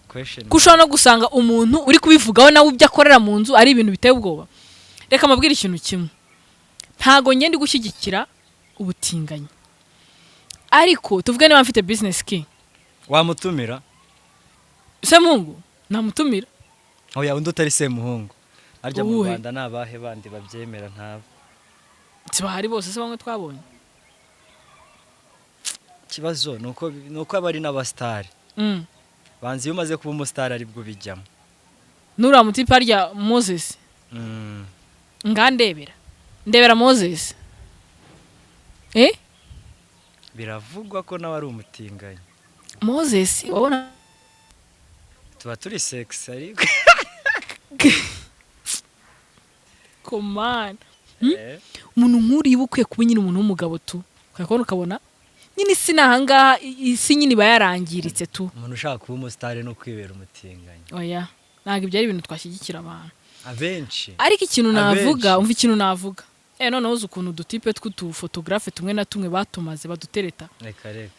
Question. Ko ushobora no gusanga umuntu uri kubivugaho nawe ibyo akorera mu nzu ari ibintu biteye ubwoba. Reka mbabwire ikintu kimwe: ntago njye ndi gushyigikira ubutinganyi, ariko tuvuge niba mfite business ki Wamutumira? Semuhungu namutumira. Oya, undi utari Semuhungu. Harya mu Uwuhe? Rwanda ni abahe bandi babyemera? Ntabo. Sibahari bose se bamwe twabonye? Ikibazo ni uko aba ari n'abasitari. Banza iyo umaze kuba umusitari aribwo ubijyamo. Nuriya mutipe harya Moses, ngandebera ndebera Moses, eh. Biravugwa ko nawe ari umutinganyi. Moses wabona Tuba turi sex ariko. Komana, umuntu nk'uriya uba ukwiye kuba nyine umuntu w'umugabo tu, ukabona ukabona nyine isi ni ahangaha, isi nyine iba yarangiritse tu. Umuntu ushaka kuba umusitari no kwibera umutinganyi. Oya, ntabwo ibyo ari ibintu twashyigikira abantu. Abenshi. Ariko ikintu navuga, Abenshi. umva ikintu navuga, noneho uzi ukuntu udutipe tw'utufotogarafe tumwe na tumwe batumaze badutereta. Reka reka.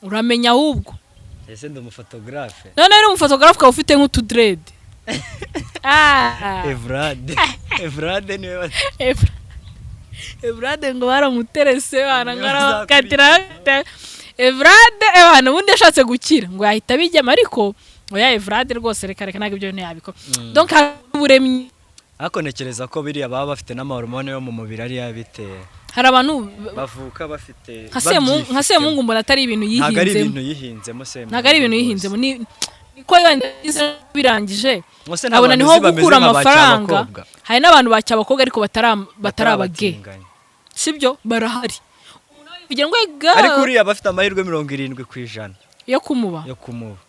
Uramenya ahubwo. Ese ndi umufotogarafe? Noneho uri umufotogarafe ukaba ufite nk'utudrede. Ah. Evrade, Evrade niwe Evrade ngo baramuterese bana ngo Niwe arabakatira. Evrade ebana ubundi yashatse gukira ngo yahita abijyamo, ariko oya, Evrade rwose, reka reka, ntabwo ibyo bintu yabikora. Donc hari uburemyi. Ariko ntekereza ko biriya baba bafite n'amahormone yo mu mubiri ariyo abitera. Hari abantu Bavuka bafite nka Semungu mbona atari ibintu Ntabwo ari yihinzemo. ibintu yihinzemo Semungu. Ntabwo ari ibintu Rwose. yihinzemo, ni niko wenda yize birangije Ngo se nta abona bantu niho uzi bameze gukura nka ba amafaranga. Cyabakobwa? Hari n'abantu ba Cyabakobwa ariko batari abage. Batari. Sibyo, barahari kugira ngo ga Ariko uriya bafite amahirwe 70% yo kumuba. Yo kumuba,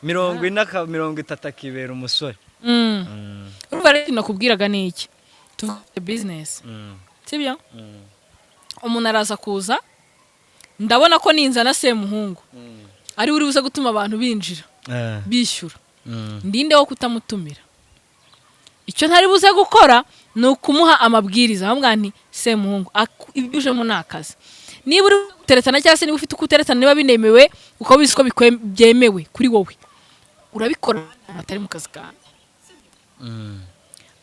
40 30 akibera umusore. Urumva rero ikintu nakubwiraga ni iki? Tuvuge business, sibyo? Umuntu araza kuza, ndabona ko ninzana Semuhungu ari uri buze gutuma abantu binjira, bishyura, ndinde wo kutamutumira? Icyo ntari buze gukora ni ukumuha amabwiriza, ahamubwira nti: "Semuhungu, ibyo ujemo ni akazi. Niba uri guteretana cyangwa se niba ufite uko uteretana, niba binemewe, ukaba ubizi ko byemewe kuri wowe, urabikora atari mu kazi kawe."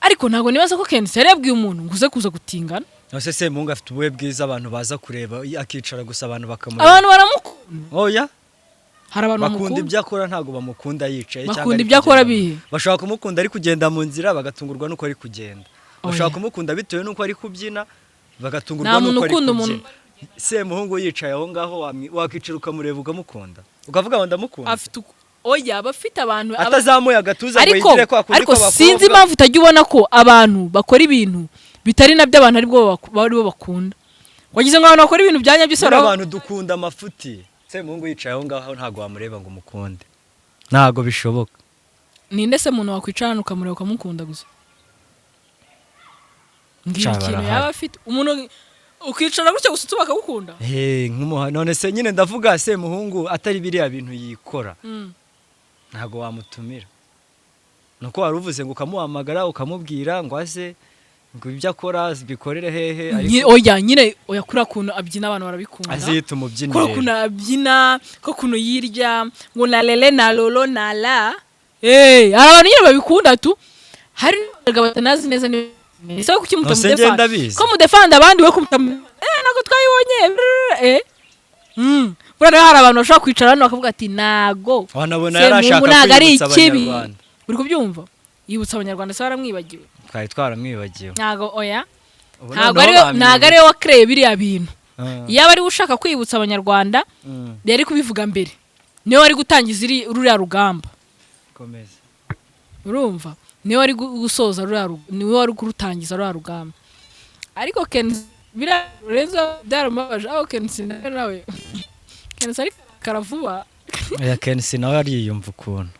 Ariko ntabwo nibaza ko KNC yari yabwiye umuntu ngo uze kuza gutingana. Nose Semuhungu afite ubuhe bwiza abantu baza kureba, akicara gusa abantu bakamureba? Abantu baramukunda. Oya. Hari abantu Bakunda bamukunda. ibyo akora, ntabwo bamukunda yicaye cyangwa Bakunda ari ibyo akora kugenda bihe? Bashobora kumukunda ari kugenda mu nzira, bagatungurwa n'uko ari kugenda. Bashobora Oya. kumukunda bitewe n'uko ari kubyina, bagatungurwa Nta muntu n'uko ari ukunda umuntu. kubyina. Semuhungu yicaye aho ngaho, wakwicara ukamureba ukamukunda, ukavuga ngo ndamukunda. Afite oya, aba afite abantu Atazamuye agatuza ngo ariko yigire kwa kundi ariko kw'abakobwa. Sinzi impamvu utajya ubona ko abantu bakora ibintu bitari nabyo abantu aribwo bakunda. Wagize ngo abantu bakora ibintu bya nyabyo se Nyine abantu dukunda amafuti. Semuhungu yicaye aho ngaho ntabwo wamureba ngo umukunde, ntabwo bishoboka. Ninde se muntu wakwicara hano ukamureba ukamukunda gusa? Mbwira Sha, ikintu barahari. yaba afite, umuntu ukicara gutya gusa utuma akagukunda. Hey, none se nyine ndavuga Semuhungu atari biriya bintu yikora, ntabwo wamutumira. Nuko wari uvuze ngo ukamuhamagara ukamubwira ngo aze. Ngo ibyo akora bikorere hehe? Ariko oya nyine, oya, kuriya kuntu abyina abantu barabikunda. Azita umubyinire. Kuriya kuntu abyina, ko kuntu yirya ngo na lele na lolo na la, hari abantu nyine babikunda tu. Hari n'abagabo batanazi neza ni ese kuki Nose mutamudefanda? njye ndabizi. Ko mudefanda abandi, we kumutamu ntabwo twayibonye Buriya hari abantu bashobora kwicara hano bakavuga ati nago Wanabona yari Semuhungu ashaka ntago ari kwibutsa ikibi. Abanyarwanda. Uri kubyumva? Yibutsa Abanyarwanda se baramwibagiwe? Twari twaramwibagiwe. Ntago, oya. Ubu Ntago noneho ari bamwibutse. Ntago ari we wakereye biriya bintu. Yaba ari we ushaka kwibutsa Abanyarwanda, yari kubivuga mbere, niwe wari gutangiza ruriya rugamba. Komeza. Urumva, niwe wari gusoza niwe wari kurutangiza ruriya rugamba. Ariko Kenzi, biriya Lorenzo byaramubabaje, aho Kenzi nawe, Kenzi ariko karavuba. Oya, Kensi nawe ariyumva ukuntu.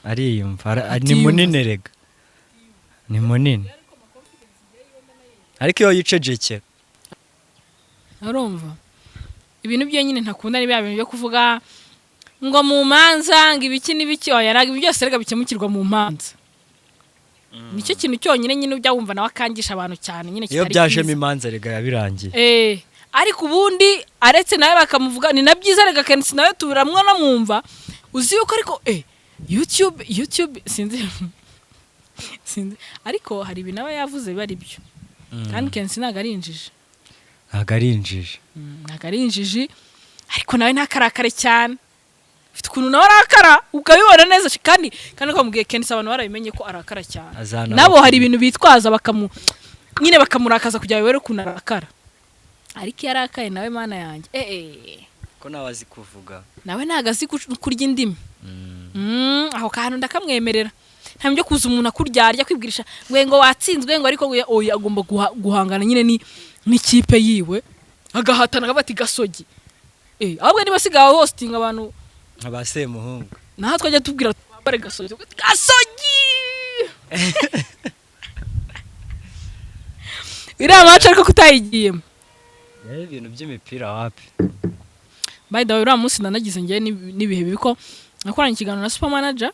Ariyumva ni Atiyumva. munini rega, ni munini, ariko iyo yicecekera. Urumva, ibintu byo nyine ntakunda ni bya bintu byo kuvuga ngo mu manza, ngo ibiki n'ibiki. Oya, ntabwo ibi byose rega bikemukirwa mu manza. Nicyo kintu cyonyine nyine ujya wumva nawe akangisha abantu cyane nyine Iyo kitari byajemo cyiza. imanza rega yabirangiye. Ariko ubundi aretse nawe bakamuvuga, ni na byiza rega. Kenshi nawe turamwumva, uzi yuko ariko YouTube sinzi, ariko hari ibintu aba yavuze biba ari byo, kandi Kenshi ntabwo ari injiji. Ntabwo ari injiji. Ntabwo ari injiji, ariko nawe ntakarakare cyane. Ufite ukuntu nawe arakara ukabibona neza, kandi ko bamubwiye Kenshi, abantu barabimenye ko arakara cyane. Azana Nabo hari ibintu bitwaza bakamu nyine bakamurakaza kugira ngo ukuntu arakara. Ariko iyo arakaye nawe, Mana yanjye, Ko nawe azi kuvuga. Nawe ntabwo azi kurya indimi. Aho kantu ndakamwemerera. Nta byo kuza umuntu akuryarya, kwibwirisha ngo watsinzwe, ngo ariko oya, agomba guhangana nyine ni n'ikipe yiwe, agahatana, akavuga ati gasogi. Ahubwo niba asigaye hosting abantu Nka ba Semuhungu. Naho twajya tubwira twambare gasogi, gasogi iriya match, ariko kutayigiyemo. Ibintu by'imipira wapi. By the way, uriya munsi nanagize ngewe n'ibihe bibi, ko nakoranye ikiganiro na super manager,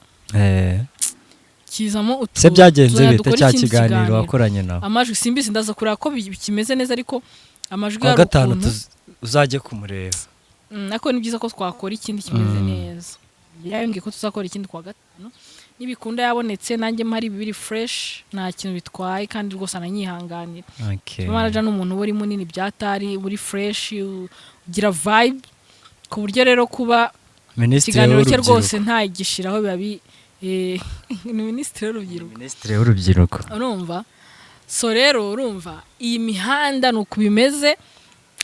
kizamo utu Se byagenze tuzajya bite dukora cya ikindi kiganiro wakoranye nawe? Amajwi simbizi, ndaza kureba ko bikimeze neza, ariko amajwi Kuwa hari gatanu ukuntu uzajye kumureba. Ariko ni byiza ko twakora ikindi kimeze neza. Yambwiye ko tuzakora ikindi kuwa gatanu nibikunda, yabonetse nanjye mpari, biri fresh, nta kintu bitwaye, kandi rwose ananyihanganira. Super manager ni umuntu uba uri munini byatari, uri fresh, ugira vibe, ku buryo rero kuba Minisitiri ikiganiro cye w'urubyiruko. rwose ntagishiraho biba ni minisitiri w'urubyiruko. Minisitiri w'urubyiruko. Urumva, so rero urumva iyi mihanda ni uku bimeze,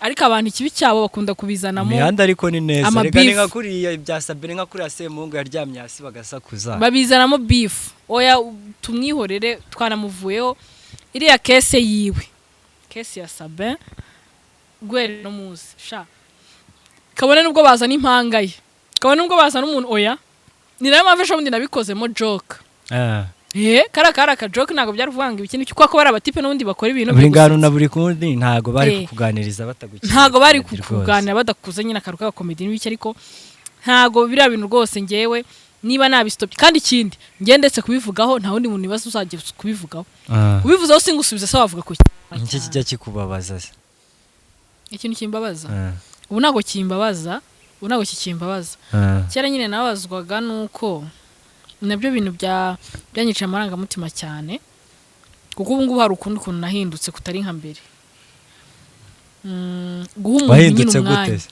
ariko abantu ikibi cyabo bakunda kubizanamo Imihanda ariko ni neza ama rega, ni beef. nka kuriya ibya Sabine, nka kuriya Semuhungu yaryamye hasi bagasakuza. Babizanamo beef. Oya, tumwihorere, twanamuvuyeho. Iriya case yiwe, case ya Sabin, guhera no munsi sha, kabone nubwo bazana impanga ye, kabone nubwo bazana umuntu, oya. Ni nayo mpamvu ejo bundi nabikozemo joke. Kariya kari aka joke, ntabwo byari kuvuga ngo ibiki n'iki, kuko bari abatipe n'ubundi bakora ibintu Buri byo ngano gusetsa. na buri kundi ntabwo bari kukuganiriza batagukina. Ntabwo bari kukuganira badakuze nyine akaru k'agakomedi n'ibiki, ariko ntabwo biriya bintu rwose ngewe niba nabistopye. Kandi ikindi, ngewe ndetse kubivugaho, nta wundi muntu nibaza uzajya kubivugaho. Ubivuzeho singusubize, se wavuga ku Nicyo kijya kikubabaza se? Ikintu kimbabaza, ubu ntabwo kimbabaza, ubu ntabwo kikimbabaza. Kera nyine nababazwaga nuko nabyo bintu byanyiciye amarangamutima cyane, kuko ubu ngubu hari ukundi kuntu nahindutse kutari nka mbere. Guha umuntu nyine Wahindutse gute umwanya. se?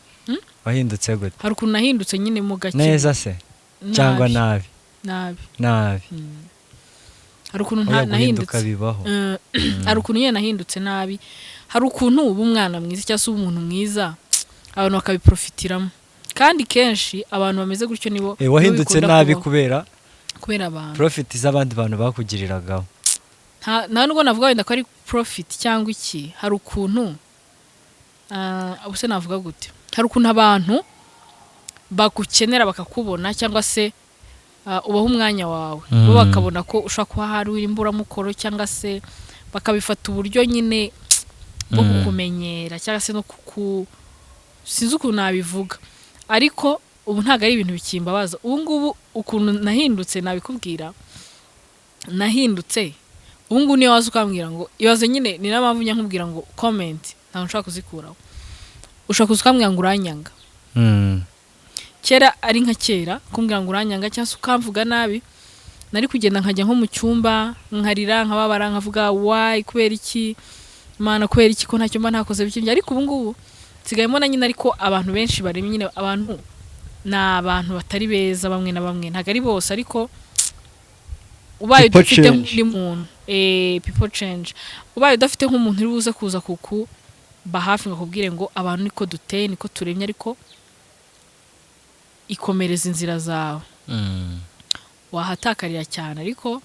Wahindutse gute? Hari ukuntu nahindutse nyine mo gake. Neza se cyangwa nabi? Nabi. Nabi. Hari ukuntu Oya, guhinduka nahindutse bibaho. Hari ukuntu nyine nahindutse nabi. Hari ukuntu uba umwana mwiza cyangwa se uba umuntu mwiza, abantu bakabiprofitiramo, kandi kenshi abantu bameze gutyo nibo Eh, wahindutse nibo bikunda nabi kubaho. kubera Kubera abantu. profit z'abandi bantu bakugiriragaho. Nta nubwo navuga wenda ko ari profit cyangwa iki. Hari ukuntu ubuse navuga gute, hari ukuntu abantu bagukenera bakakubona, cyangwa se ubaha umwanya wawe, bo bakabona ko ushobora kuba hari imburamukoro, cyangwa se bakabifata uburyo nyine bwo kukumenyera, cyangwa se no kuku, sinzi ukuntu nabivuga. Ariko ubu ntabwo ari ibintu bikimbabaza. Ubu ngubu ukuntu nahindutse nabikubwira, nahindutse. Ubu ngubu niyo waza ukambwira ngo ibaze nyine, ni nayo mpamvu njya nkubwira ngo comment ntabwo nshobora kuzikuraho. Ushobora kuza ukambwira ngo uranyanga. Kera ari nka kera, kumbwira ngo uranyanga cyangwa se ukamvuga nabi, nari kugenda nkajya nko mu cyumba nkarira, nkababara, nkavuga: "Why? Kubera iki, Mana? Kubera iki ko ntacyo mba ntakoze?" Biki. Ariko ubu ngubu nsigaye mbona nyine, ariko abantu benshi bari nyine, abantu ni abantu batari beza bamwe na bamwe, ntabwo ari bose, ariko ubaye People udafite change. nk'undi muntu, people change. Ubaye udafite nk'umuntu uri buze kuza kukuba hafi ngo akubwire ngo abantu niko duteye, niko turemye, ariko ikomereza inzira zawe, wahatakarira cyane. Ariko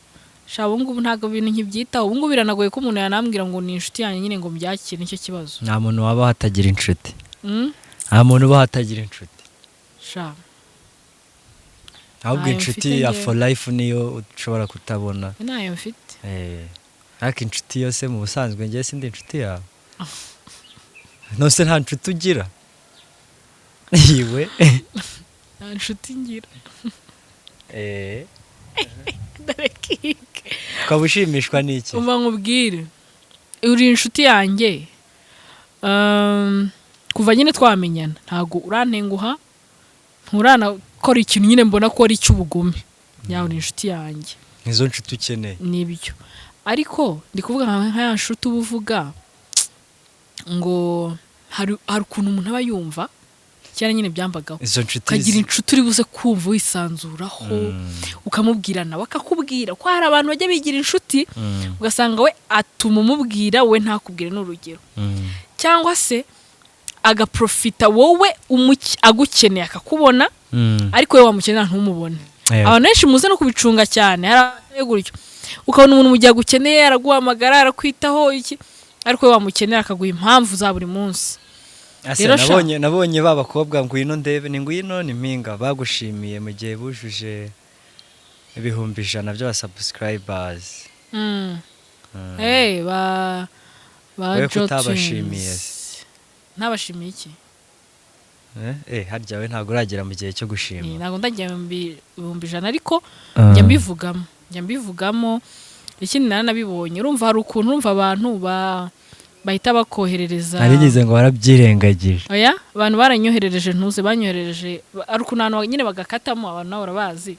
sha, ubu ngubu ntabwo ibintu nkibyitaho. Ubu ngubu biranagoye ko umuntu yanambwira ngo ni inshuti yanjye nyine ngo mbyakire, nicyo kibazo. Nta muntu wabaho atagira inshuti. Nta muntu ubaho atagira inshuti. Sha. Ahubwo Ntayo inshuti mfite ya njyewe. for life niyo ushobora kutabona. Ntayo mfite. Ariko inshuti yose mu busanzwe, njye sindi inshuti yawe. Nose nta nshuti ugira iwe? Nta nshuti ngira. Dore kike. Ukaba ushimishwa n'iki? Umva nkubwire, uri inshuti yanjye. Kuva nyine twamenyana ntabwo urantenguha, nturanakora ikintu nyine mbona ko ari icy'ubugome. Yawe uri inshuti yanjye. Nizo nshuti ukeneye. Nibyo, ariko ndi kuvuga nka ya nshuti uba uvuga ngo hari ukuntu umuntu aba yumva. Kera nyine byambagaho. Izo nshuti Ukagira inshuti uri buze kumva wisanzuraho, ukamubwira nawe akakubwira, ko hari abantu bajya bigira inshuti, ugasanga we atuma umubwira, we ntakubwire, ni urugero, cyangwa se agaprofita wowe agukeneye akakubona, ariko wowe wamukenera ntumubone. Abantu benshi muze no kubicunga cyane. Hari abantu gutyo, ukabona umuntu mu gihe agukeneye araguhamagara, arakwitaho iki, ariko wowe wamukenera akaguha impamvu za buri munsi. Ase, Rero sha- nabonye ba bakobwa, ngwino ndebe, ni ngwino ni mpinga, bagushimiye mu gihe bujuje 100,000 by'abasubscribers. Hey, ba Wowe ko Jo utabashimiye Twins. Ntabashimiye iki? Harya we ntabwo uragera mu gihe cyo gushima. Ntabwo ndagira 100,000, ariko njya mbivugamo. Ikindi naranabibonye, urumva hari ukuntu urumva abantu bahita bakoherereza. Narigeze ngo warabyirengagije. Oya, abantu baranyoherereje, ntuze banyoherereje, ari ukuntu abantu nyine bagakatamo, abantu nabo urabazi,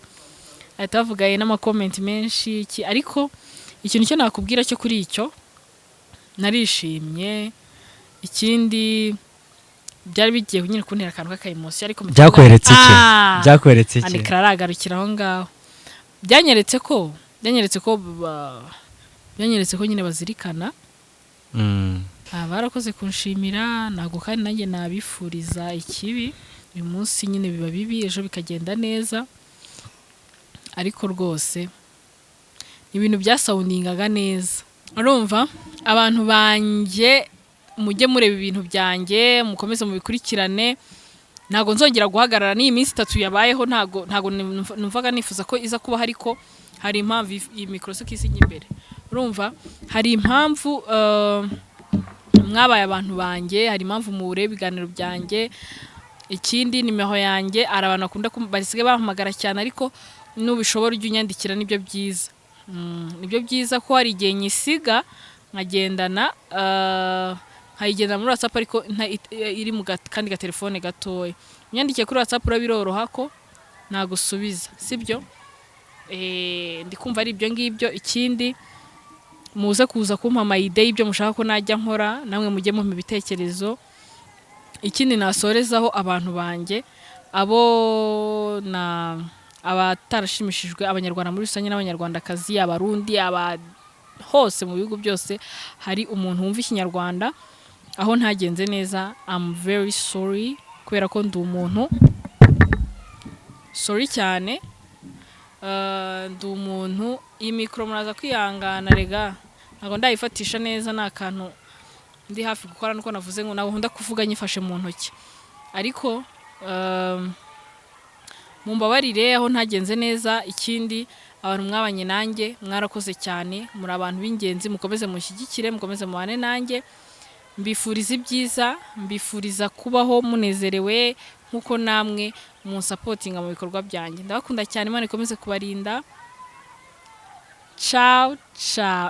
bahita bavuga n'amakomenti menshi iki. Ariko ikintu cyo nakubwira cyo kuri icyo, narishimye. Ikindi byari bigiye nyine kuntera akantu k'aka emotion, ariko mpita Byakweretse iki? Ah! Byakweretse iki? Andika aragarukira aho ngaho. Byanyeretse ko nyine bazirikana. Barakoze kunshimira. Ntabwo kandi nanjye nabifuriza ikibi. Uyu munsi nyine biba bibi, ejo bikagenda neza, ariko rwose ni ibintu byasoundingaga neza. Urumva abantu banjye, mujye mureba ibintu byanjye, mukomeze mubikurikirane. Ntabwo nzongera guhagarara. N'iyi minsi 3 yabayeho, ntabwo numvaga nifuza ko iza kubaho, ariko hari impamvu. Iyi mikoro se kisi ijya imbere. Urumva hari impamvu, mwabaye abantu banjye, hari impamvu mureba ibiganiro byanjye. Ikindi, nimero yanjye hari abantu bakunda basigaye bampamagara cyane, ariko nubishobora ujye unyandikira, nibyo byiza. Nibyo byiza ko hari igihe nyisiga nkagendana, nkayigendana muri WhatsApp, ariko iri mu kandi gatelefone gatoya. Unyandikiye kuri WhatsApp biroroha ko nagusubiza, sibyo? Ndi kumva ari ibyo ngibyo. Ikindi, muze kuza kumpa ama idea y'ibyo mushaka ko najya nkora, namwe mujye mumpa ibitekerezo. Ikindi nasorezaho abantu banjye, abo na abatarashimishijwe, Abanyarwanda muri rusange n'Abanyarwandakazi, Abarundi, aba hose mu bihugu byose hari umuntu wumva Ikinyarwanda, aho ntagenze neza, I'm very sorry, kubera ko ndi umuntu, sorry cyane. Ndi umuntu. Iyi mikoro muraza kwihangana rega, ntabwo ndayifatisha neza, ni akantu ndi hafi gukora, nuko navuze ngo ntabwo nkunda kuvuga nyifashe mu ntoki. Ariko mumbabarire aho ntagenze neza. Ikindi, abantu mwabanye nanjye mwarakoze cyane, muri abantu b'ingenzi. Mukomeze mushyigikire, mukomeze mubane nanjye. Mbifuriza ibyiza, mbifuriza kubaho munezerewe nk'uko namwe munsupportinga mu bikorwa byanjye. Ndabakunda cyane, Imana ikomeze kubarinda. Ciao ciao.